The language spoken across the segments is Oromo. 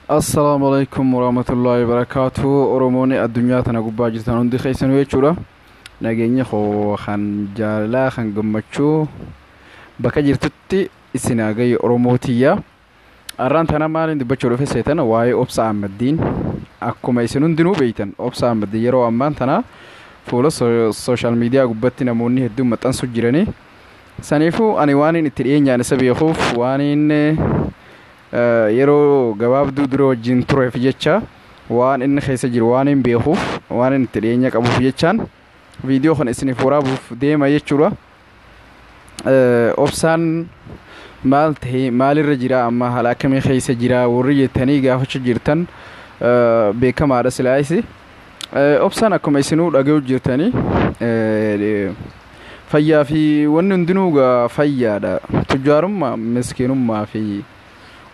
Assalaamu alaikum warahmatullahi wabarakaatu. Oromoonni addunyaa tana gubbaa jirtan hundi keessanuu jechuudha. Nageenya koo kan jaalalaa kan gammachuu bakka jirtutti isin haa gayu Oromootiyya. Har'aan tana maaliin dubbachuu dhufe seetan waa'ee Obsa Ahmaddiin. Akkuma isin hundinuu beektan Obsa Ahmaddiin yeroo ammaan tana fuula sooshaal miidiyaa gubbatti namoonni hedduun maxxansu jiranii. Saniifuu ani waan itti dhiyeenyaan isa beekuuf waan inni yeroo gabaabduu dura wajjin tureef jecha waan inni keessa jiru waan hin beekuuf waan inni itti dhiyeenya qabuuf jechaan viidiyoo kana isiniif waraabuuf deema jechuudha. Obsaan maal ta'e maalirra jira amma haala akkamii keessa jira warri jettanii gaafachuu jirtan beekamaadha silaayisi. Obsaan akkuma isinuu dhaga'uu jirtanii fayyaa fi wanni hundinuu fayyaadha. Tujjaarummaa miskiinummaa fi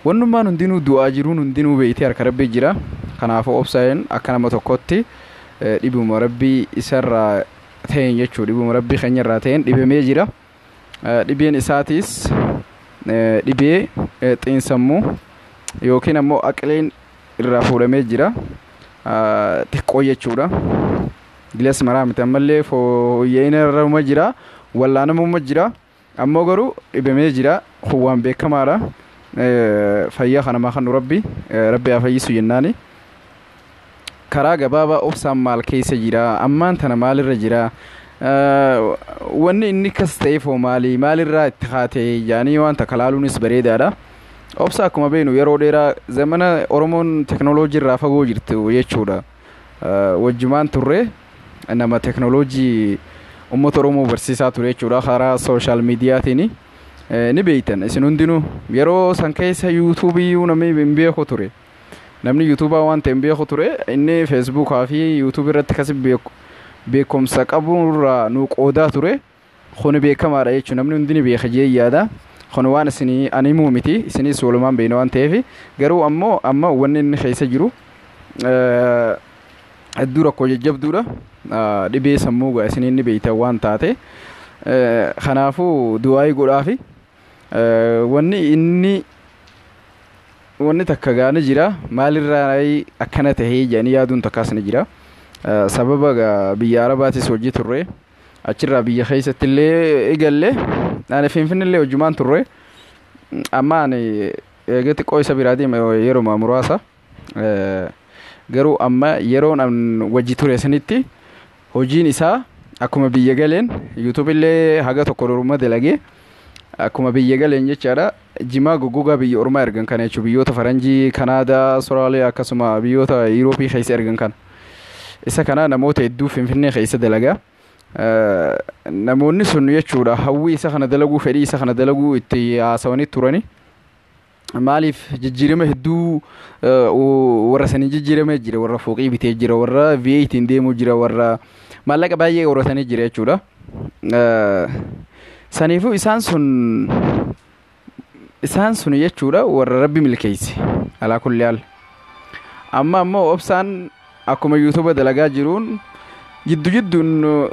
wannummaan hundinuu du'aa jiruun hundinuu beeytee harka rabbii jira. Kanaafuu Obsaan akka nama tokkotti dhibuma rabbii isarraa ta'een jechuudha. Dhibuma rabbii keenyarraa ta'een dhibamee jira. Dhibeen isaatis dhibee xiinsammuu yookiin ammoo aqleen irraa fuudhamee jira. Xiqqoo jechuudha. Gilees maraa miti ammallee fooyya'ina irra jira. Wallaanamuma jira. Ammoo garuu dhibamee jira. Kun waan beekamaadha. Fayyaa kanamaa kan nu rabbi rabbi haa fayyisu jennaani. Karaa gabaabaa Obsaan maal keessa jira? Ammaan tana maalirra jira? Wanni inni kas ta'eef hoo maali? Maalirraa itti haatee jaanii waan takka laaluunis bareedaadha. Obsa akkuma beeknu yeroo dheeraa zamana Oromoon teknooloojii irraa fagoo jirtu jechuudha. Wajjumaan turre nama teknooloojii uummata Oromoo barsiisaa ture jechuudha karaa sooshaal miidiyaatiin. Ni beektan isin hundinuu yeroo san keessa yuutuubii namni hin beeku ture. Namni yuutuubaa waan ta'e hin beeku ture inni feesbuukaa fi yuutuubii irratti kasi beekumsa qaburraa nu qoodaa ture. Kuni beekamaadha jechuudha namni hundi ni beeka jee yaada. Kun waan isinii ani himuu miti isinis walumaan beekna waan ta'eef garuu ammoo amma wanni inni keessa jiru hedduu rakkoo jajjabduudha. Dhibee sammuu gaa isinii ni beektan waan taate. Kanaafuu du'aayii godhaafi. Wanni inni wanni takka gaani jira maalirraa akkana tahee jedhanii yaaduun takkaas ni jira. Sababa biyya Arabaatis hojii turre achirraa biyya keessatti illee eegalle ani Finfinnee hojjumaan turre amma ani eega xiqqoo isa biraa deema yeroo muraasa garuu amma yeroon an wajji ture sanitti hojiin isaa akkuma biyya galeen yuutuub illee haga tokko duruma dalagee akkuma biyya galeen jechaadha jimaa goggogaa biyya ormaa ergan kana jechuudha biyyoota faranjii Kanaadaa Soraaliyaa akkasuma biyyoota Yuurooppii keessa ergan kana. Isa kana namoota hedduu Finfinnee keessa dalagaa. Namoonni sun jechuudha hawwii isa kana dalaguu fedhii isa kana dalaguu itti haasawanii turani. Maaliif jijjiirama hedduu warra sanii jijjiiramee jira warra fooqii bitee jira warra V8 deemuu jira warra maallaqa baay'ee horatanii jira jechuudha. Saniifuu isaan sun jechuudha warra rabbi milkeesse alaa kulli haal. Amma ammoo Obsaan akkuma yuutuuba dalagaa jiruun jiddu jidduun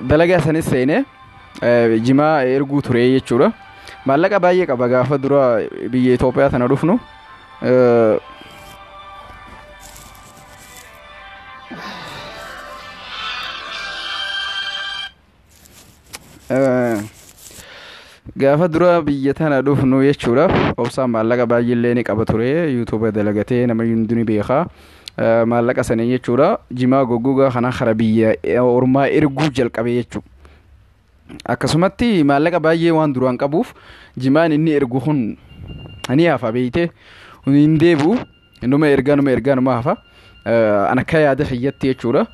dalagaa sanis seenee jimaa erguu ture jechuudha. Maallaqa baay'ee qaba gaafa dura biyya Itoophiyaa tana dhufnu. Gaafa dura biyya tana dhufnu jechuudha. Obsaan maallaqa baay'eellee ni qaba ture yuutuuba dalagatee nama hundi ni beeka. Maallaqa sanii jechuudha jimaa goggogaa kana kara biyya ormaa erguu jalqabe jechuudha. Akkasumatti maallaqa baay'ee waan duraan qabuuf jimaan inni ergu kun ni hafa beeyte hin deebi'u numa ergaa numa ergaa numa hafa. An akka yaada kiyyatti jechuudha.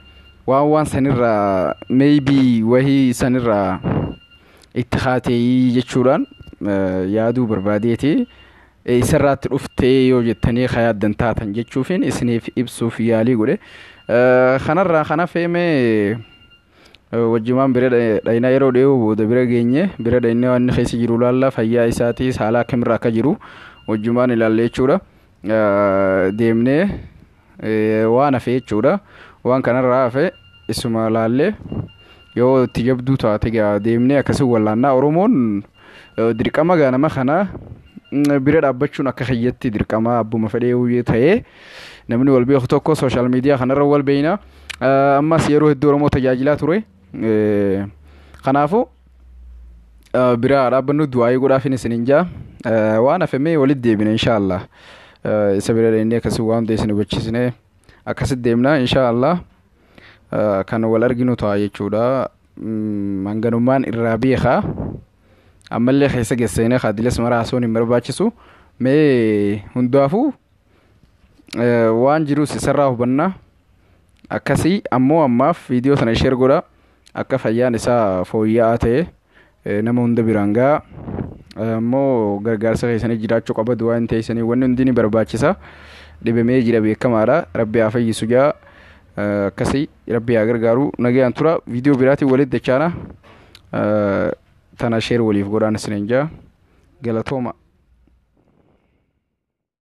Waan sanirraa maybe wahii sanirraa itti haatee jechuudhaan yaaduu barbaadeeti. Isarraatti dhuftee yoo jettanii yaaddan taatan jechuufin isiniif ibsuuf yaalii godhe. Kanarraa kana feemee wajjumaan bira dhayinaa yeroo dhiyoo booda bira geenye bira dhaynee waan inni keessa jiru ilaalla fayyaa isaatiis haala akkamirra akka jiru wajjumaan ilaalle jechuudha. Deemnee waan hafe jechuudha. Waan kanarraa hafe isuma ilaallee yoo itti jabduu taate deemnee akkasii wallaannaa Oromoon dirqama gaa nama kana Bira dhaabbachuun akka kiyyatti dirqama, abbuma fedhee ta'ee namni wal beeku tokko social media kanarra wal beeyna. Ammas yeroo hedduu Oromoo tajaajilaa ture. Kanaafuu bira dhaabbannu, du'aayii godhaafin isinin jaa. Waan hafemee walitti deebina inshaallah. Isa bira dhaqnee akkasii waan hunda isin hubachiisnee akkasitti deemna inshaallah. Kan wal arginu ta'a jechuudha. Hanganummaan irraa beekaa. Ammallee keessa geesseenee kaadiles mara haasawuun hin barbaachisu. Mee hundaafuu waan jirus isarraa hubanna. Akkasii ammoo ammaaf viidiyoo sana share godha. Akka fayyaan isaa fooyya'aa ta'e nama hunda biraan ga'a. Ammoo gargaarsa keessanii jiraachuu qaba, du'aa hin teessanii wanni hundi ni barbaachisa. Dhibamee jira, beekamaadha. Rabbi haa fayyisu jaa. Akkasii Rabbi haa gargaaru. Nagayaan tura. Viidiyoo biraatiin walitti dachaana. Tana share waliif godhaan isiniin jaa. Galatooma.